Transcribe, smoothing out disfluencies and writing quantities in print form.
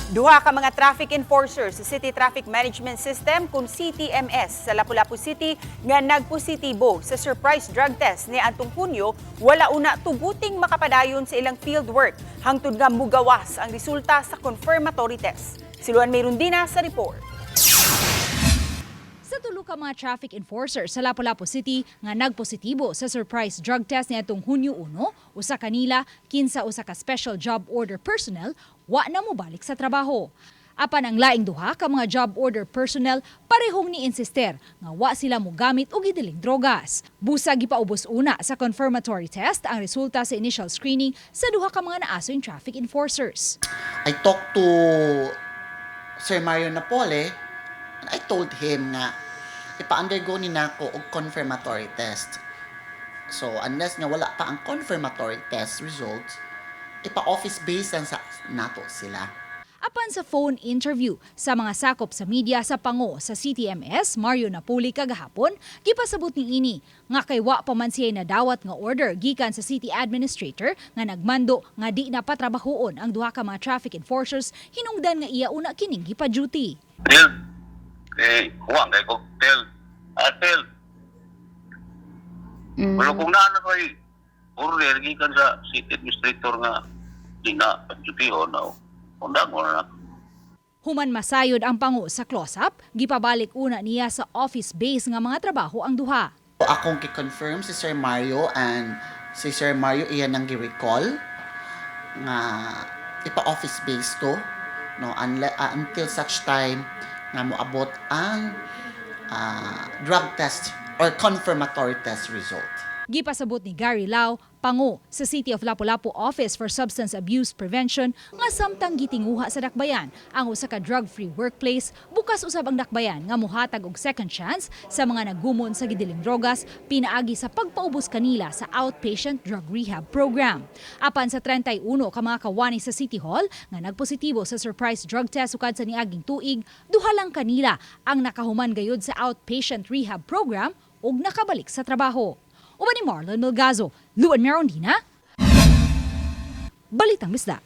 Duha ka mga traffic enforcers sa City Traffic Management System kung CTMS sa Lapu-Lapu City nga nagpositibo sa surprise drug test ni atong Hunyo, wala una tuguting makapadayon sa ilang field work hangtod nga mugawas ang resulta sa confirmatory test. Si Luan Merundina sa report. Sa tulo ka mga traffic enforcer sa Lapu-Lapu City nga nagpositibo sa surprise drug test niadtong Hunyo 1, usa kanila kinsa usa ka special job order personnel, wa na mobalik sa trabaho. Apan ang laing duha ka mga job order personnel parehong ni-insister nga wa sila mogamit og gidiling drogas. Busa gipaubos una sa confirmatory test ang resulta sa initial screening sa duha ka mga naasoy traffic enforcers. I talked to Sir Mario Napole and I told him nga ipa-undergo ni nako og confirmatory test. So unless nga wala pa ang confirmatory test results, ipa-office base lang sa nato sila. Apan sa phone interview sa mga sakop sa media sa pango sa CTMS, Mario Napoli, kagahapon, gipasabot ni ini nga kay wa pa man siya nadawat nga order gikan sa city administrator nga nagmando nga di na patrabahoon ang duha ka mga traffic enforcers hinungdan nga iya una kining gipa-duty. Field. Eh, huwag kay ko field. Ah, field. Pero kung naano ko'y order gikan sa city administrator nga di na padyutihon na undang mo na. Human masayod ang pango sa close-up, gipabalik una niya sa office base nga mga trabaho ang duha. Akong ki-confirm si Sir Mario and si Sir Mario iyan ang gi-recall nga ipa-office base to, no, until such time nga moabot ang drug test or confirmatory test result. Gipasabot ni Gary Lau, pango sa City of Lapu-Lapu Office for Substance Abuse Prevention, nga samtang gitinguha sa dakbayan ang usa ka drug-free workplace, bukas usab ang dakbayan nga muhatag og second chance sa mga nagumon sa gidiling drogas pinaagi sa pagpaubos kanila sa outpatient drug rehab program. Apan sa 31 ka mga kawani sa City Hall nga nagpositibo sa surprise drug test sukad sa niaging tuig, duha lang kanila ang nakahuman gayud sa outpatient rehab program ug nakabalik sa trabaho. Uban ni Marlon Melgazo, Luan Merondina, Balitang Bisdak.